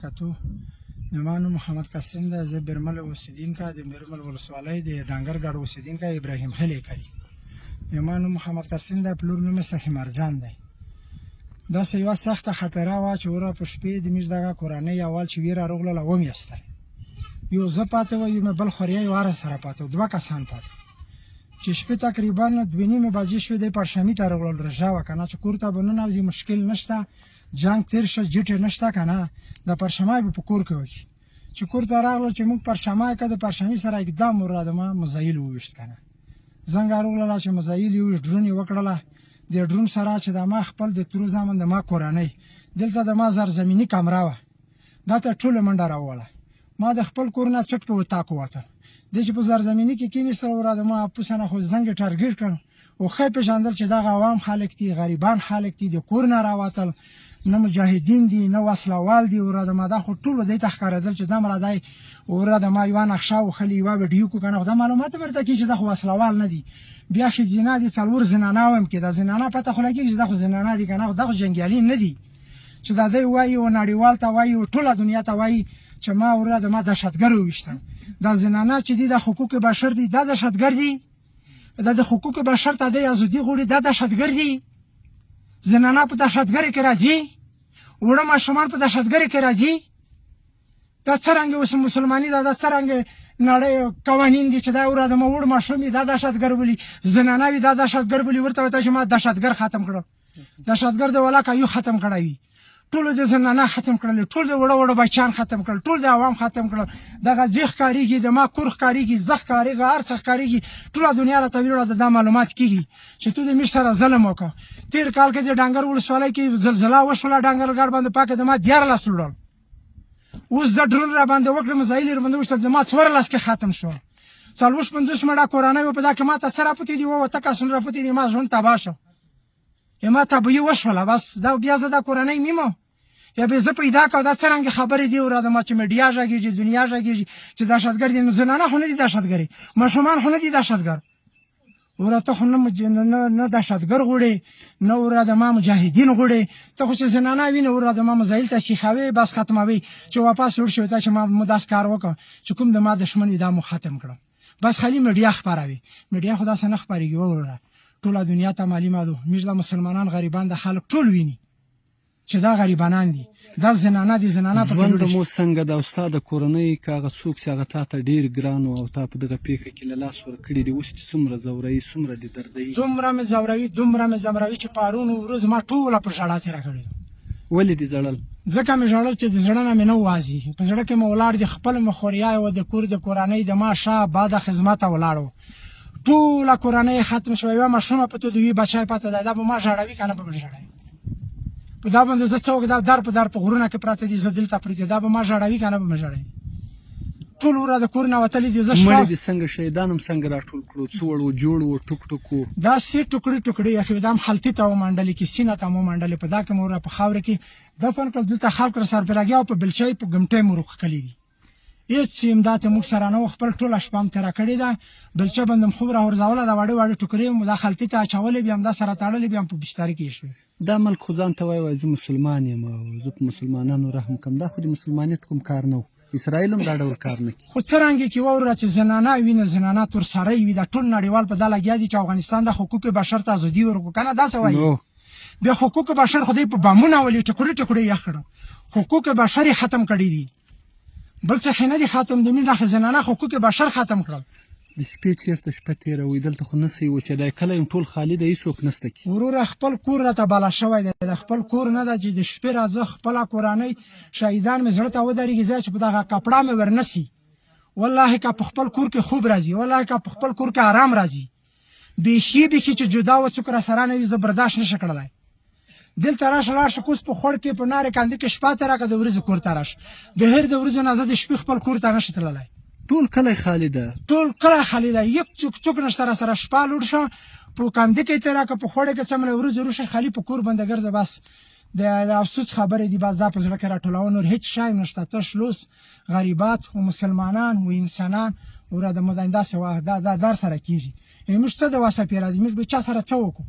کتو زما نوم محمد قاسم ده، زه برمل اوسېدونکی د برمل ولسوالۍ د ډنګر ګاډ اوسېدونکی ابراهیم خیلې کلي. زما نوم محمد قاسم ده، پلور نوم یې سخي مرجان دی. داسې یوه سخته خطره وه چې وره په شپې د موږ دغه کورنۍ اول چې ویره راغلله ومیستل. یو زه پاتې وه، یو مې بل خوریی واره سره پاتې وه، دوه کسان پاتې. چې شپې تقریبا 2:30 بجې شوې، دی پړشمي ته راغلل، رژه وه که نه چې کور ته به ننوځي مشکل نشته، جنګ تیر شه، جټې نشته که نه، د پرشمای به په کور کې وکړي. چې کور ته راغلل چې موږ پرشمای که د پرشمي سره اقدام ورا د ما مزایل وویشت که نه، زنګ راغلله چې مزایل یې وویشت، ډرون یې وکړله. د ډرون سره چې د ما خپل د ترو زامن د ما کورنۍ دلته د ما زرزمیني کمره وه، دا ته ټوله منډه راووله. ما د خپل کور نه څټ په اتاق ووتل، دی چې په زرزمیني کې کېنیستل ورا د ما پوسه نه خو زنګ یې ټارګټ کړ او ښه یې پېژندل چې دغه عوام خلک دي، غریبان خلک دي، د کور نه راوتل، نه مجاهدین دي نه وسله وال دي. وره د ما دا خو ټولو دی ته ښکارېدل چې دا مره دی وره د ما یوه نقشه وښلي یوه ویډیو کو که نه، خو دا معلومات ورته کېږي چې دا خو وسله وال نه دي. بیا ښځینه دي، څلور زنانه هم کې دا زنانه پته خو لګېږي چې دا خو زنانه دي که نه، خو دا خو جنګیالي نه دي چې دا دی وایي او نړیوال ته وایي او ټوله دنیا ته وایي چې ما وروره د ما دهشتګر وویشتل. دا زنانه چې دي دا حقوق بشر دي، دا دهشتګر دي، دا د حقوق بشر ته دی ازادي غواړي، دا دهشتګر دي. زنانه په دهشتګرۍ کې راځي، وړه ماشومان په دهشتګرۍ کې راځي. دا څرنګه اوس مسلماني ده؟ دا څرنګه نړۍ قوانین دي چې دا وروره د ما وړ ماشوم وي دا دهشتګر بولي، زنانه وي دا دهشتګر بولي، ورته وایي چې ما دهشتګر ختم کړل، دهشتګر د ولاکه یو ختم کړی وي. ټول د زنانه ختم کړل، ټول د وړه وړه بچیان ختم کړل، ټول د عوام ختم کړل. دغه زوی ښکارېږي، د ما کور ښکارېږي، زه ښکارېږم، هر څه ښکارېږي. ټوله دنیا راته ویړه دا معلومات کېږي چې ته د موږ سره ظلم وکړه. تېر کال کې د ډنګر ولسوالۍ کې زلزله وشوله، ډنګر ګاډ باندې پاکه د ما 13 لوړل. اوس د ډرون را باندې وکړه، مزایل یې راباندې وویشتل، د ما 14 کې ختم شو. 54 مړه کورنۍ وه، په دا کې ما ته څه راپوتې دي؟ 7 کسونه راپوتې دي، ما ژوند تباه شو، ما تبعي وشوله. بس دا بیا زه دا کورنۍ میمو یا به زه پیدا کړم. دا څرنګه خبرې دي وروره ما چې میډیا غږېږي، دنیا غږېږي چې دهشتګر دي. نو زنانه خو نه دي دهشتګرې، ماشومان خو نه دي دهشتګر. وروره ته خو نه دهشتګر غواړې، نه وروره د ما مجاهدین غواړې، ته خو چې زنانه وینې وروره د ما مزایل ته سیخوې، بس ختموي چې واپس وړ شوې. ته چې ما مو داسې کار وکړ چې کوم د ما دښمن وي دا مو ختم کړم، بس خالي میډیا خپروي. میډیا خو داسې نه خپرېږي وروره، ټوله دنیا ته معلومه ده. موږ دا مسلمانان غریبان د خلک ټول ویني چې دا غریبانان دي، دا زنانه دي، زنانه پکې ژوند مو څنګه ده؟ او ستا د کورنۍ که هغه څوک چې هغه تا ته ډېر ګران و او تا په دغه پېښه کې له لاس ورکړي دي، اوس دې څومره ځوروي، څومره دې دردوي؟ دومره مې ځوروي، دومره مې ځوروي چې پرون ورځ ما ټوله په ژړا تېره کړې ده. ولې دې ژړل؟ ځکه مې ژړل چې د زړه نه مې نه وازي، په زړه کې مې ولاړ دي. خپل مې خوریای و، د کور د کورنۍ د ما ښه باده خدمته ولاړ و، ټوله کورنۍ ختم شوه. یوه ماشومه پته د یوې بچی پته ده، دا به ما ژړوي که نه به مې ژړوي؟ په دا باندې زه څوک دا در په در په غرونه کې پراته دي، زه دلته پروت یم، دا به ما ژړوي که نه به مې ژړوي؟ ټول وروره د کور نه وتلي دي. زه شپه مړي دې څنګه شهیدان هم څنګه راټول کړو؟ څه وړ و، جوړ و، ټوک ټوک و؟ داسې ټوکړې ټوکړې یې کړې، دا هم خلطي ته ومنډلې کې سینه ته مو منډلې، په دا کې مو وروره په خاوره کې دفن کړل. دلته خلک را سره په لګیا او په بلچۍ په ګمټۍ مو ورکښلي دي. هېڅ امداد موږ سره نه و، خپل ټوله شپه هم تېره کړې ده. بلچه باندې هم خوب راغورځوله، دا واړه واړه ټوکرې مو دا خلطي ته اچولې، بیا هم دا سره تړلې، بیا هم په بسترې کې شوې. دا ملک خو ځان ته وایي، وایي زه مسلمان یم او زه په مسلمانانو رحم کوم، دا خو د مسلمانیت کوم کار نه و. اسرائیل هم دا ډول کار نه کوي. خو څرنګه کې وروره چې زنانه وي نه زنانه تور سری وي، دا ټول نړیوال په دا لګیا دي چې افغانستان د حقوق بشر ته ازادي ورکړو که نه، داسې وایي. بیا حقوق بشر خو دوی په بمونه ولي ټوکړې ټوکړې یې کړو، حقوق بشر یې ختم کړي دي، بل څه خو نه دي ختم. د مين راخې زنانه حقوق بشر ختم کړل. د شپې چېرته شپه تېروئ؟ دلته خو نه سئ اوسېدای، کلی هم ټول خالي دی، هېڅوک نسته کې. وروره خپل کور راته بالا شوی دی، د خپل کور نه ده چې د شپې راځه خپله کورنۍ شهیدان مې زړه ته ودرېږي، ځای چې په دغه کپړه مې ورنه سي. والله که په خپل کور کې خوب راځي، والله که په خپل کور کې آرام راځي، بیخي بیخي چې جدا و څوک راسره نه وي، زه برداشت نه شم کړلی. دلته راشه لاړ شه، کوس په خوړ کې په نارې کندې کې شپه تېره کړه، د ورځې کور ته راشه. بهر د ورځې نه زه د شپې خپل کور ته نه شم تللی. ټول کلی خالي ده؟ ټول کلی خالي ده، یک څوک څوک نشته راسره. شپه لوړ شه په کندې کې تېره کړه، په خوړ کې څه مې ورځې روشه خالي په کور باندې ګرځه. بس د افسوس خبرې دي، بس دا په زړه کې راټولوه، نور هېڅ شی نشته. تش لوس غریبات و مسلمانان و انسانان وروره د مو داسې وه، دا در سره کېږي. موږ څه د وسه پیره دي، موږ به چا سره څه وکړو؟